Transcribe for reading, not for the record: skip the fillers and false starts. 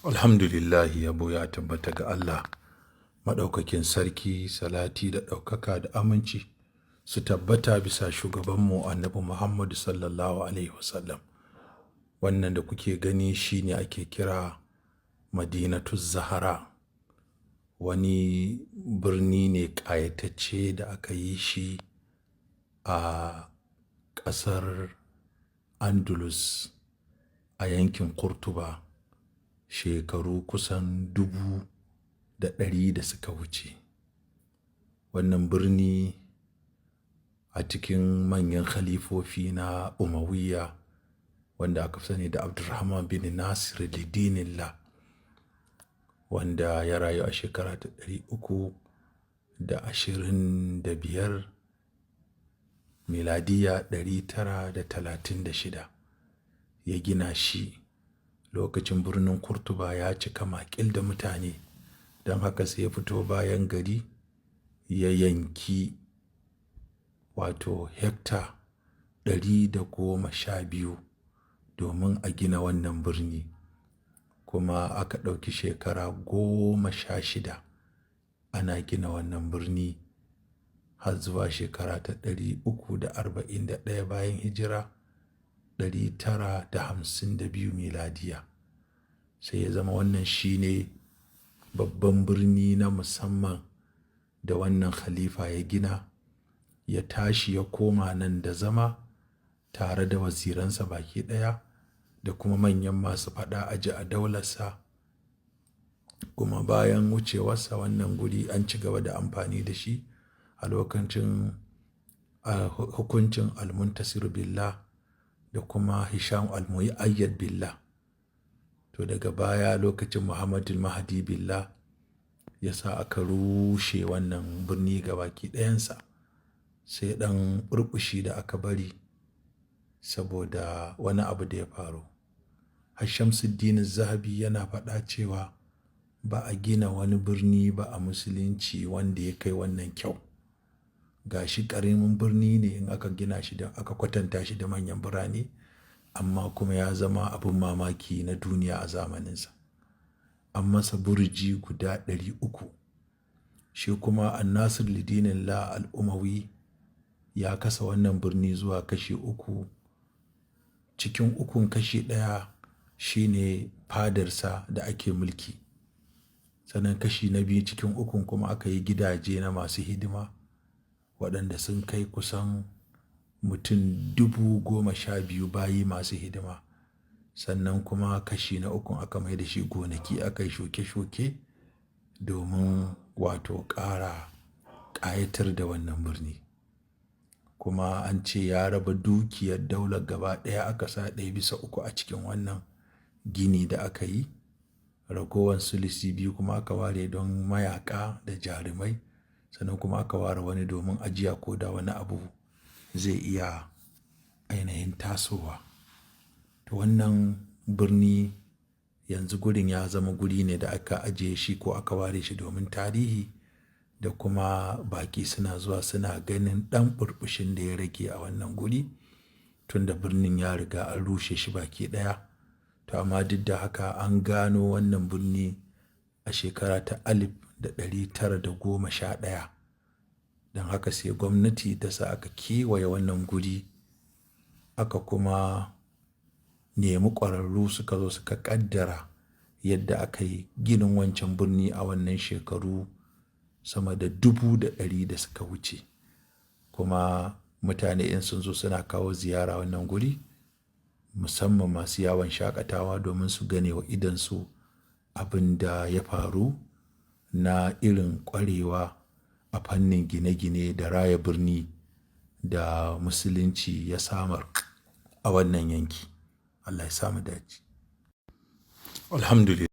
Alhamdulillah, yabo ya tabbata ga Allah Maɗaukakin Sarki, salati da ɗaukaka da aminci su tabbata bisa shugabanmu Annabi Muhammadu Sallallahu Alaihi Wasallam. Wannan da kuke gani shine ake kira Madinatu Zahara. Wani birni ne ƙayatacce da aka yi shi a ƙasar Andalus a yankin Kurtuba shekaru kusan 1,100 da suka wuce. Wannan birni a cikin manyan khalifofi na Umayya, wanda aka fi sani da Abdurrahman bin Nasir Lidinillah, wanda ya rayu a shekara ta 325 miladiya 936, ya gina shi lokacin birnin Kurtuba ya cika maƙil da mutane. Don haka sai ya fito bayan gari ya yanki wato hekta 112 domin a gina wannan birni. Kuma aka ɗauki shekara 16 ana gina wannan birni har zuwa shekara ta 341 bayan hijira, 952 miladiya. Sai ya zama wannan shine babban birni na musamman da wannan khalifa ya gina, ya tashi ya koma nan da zama tare da waziransa baki ɗaya da kuma manyan masu faɗa aji a daularsa. Kuma bayan wucewarsa, wannan guri an ci gaba da amfani da shi a lokacin hukuncin Al-Muntasir Billah da kuma Hisham Al-Mu'ayyad Billah. To, daga baya lokacin Muhammadul Mahdi Billah ya sa aka rushe wannan birni gabaki ɗayansa, sai ɗan burbushi da aka bari saboda wani abu da ya faru. Shamsuddin Zahabi yana faɗa cewa ba a gina wani birni ba a Musulunci wanda ya kai wannan kyau. Ga shi ƙaramin birni ne in aka gina shi da aka kwatanta shi da manyan birane, amma kuma ya zama abin mamaki na duniya a zamaninsa. An masa burji guda 300. Shi kuma An-Nasir Lidinillah Al-Umawi ya kasa wannan birni zuwa kashi uku. Cikin ukun, kashi ɗaya shine fadarsa da ake mulki. Sannan kashi na biyu cikin ukun kuma aka yi gidaje na masu hidima waɗanda sun kai kusan mutum 12,000, bayi masu hidima. Sannan kuma kashi na ukun aka mai da shi gonaki, aka yi shuke-shuke domin wato ƙara ƙayatar da wannan birni. Kuma an ce ya raba dukiyar daular gaba ɗaya, aka sa ɗaya bisa uku a cikin wannan gini da aka yi. Ragowar sulisi biyu kuma aka ware don mayaƙa da jarumai. Sannan kuma aka ware wani domin ajiya ko da wani abu zai iya ainihin tasowa. To, wannan birni yanzu gurin ya zama guri ne da aka ajiye shi ko aka ware shi domin tarihi, da kuma baƙi suna zuwa suna ganin ɗan burbushin da ya rage a wannan guri, tunda birnin ya riga an rushe shi baki ɗaya. To, amma duk da haka an gano wannan birni a shekara ta 1911. Don haka sai gwamnati ta sa aka kewaye wannan guri, aka kuma nemi ƙwararru suka zo suka ƙaddara yadda aka yi ginin wancan birni a wannan shekaru sama da 1,100 da suka wuce. Kuma mutane in sun zo suna kawo ziyara wannan guri, musamman masu yawon shaƙatawa, domin su gane wa idonsu abin da ya faru na irin ƙwarewa a fannin gine-gine da raya birni da Musulunci ya samar a wannan yanki. Allah ya sa mu dace. Alhamdulillah.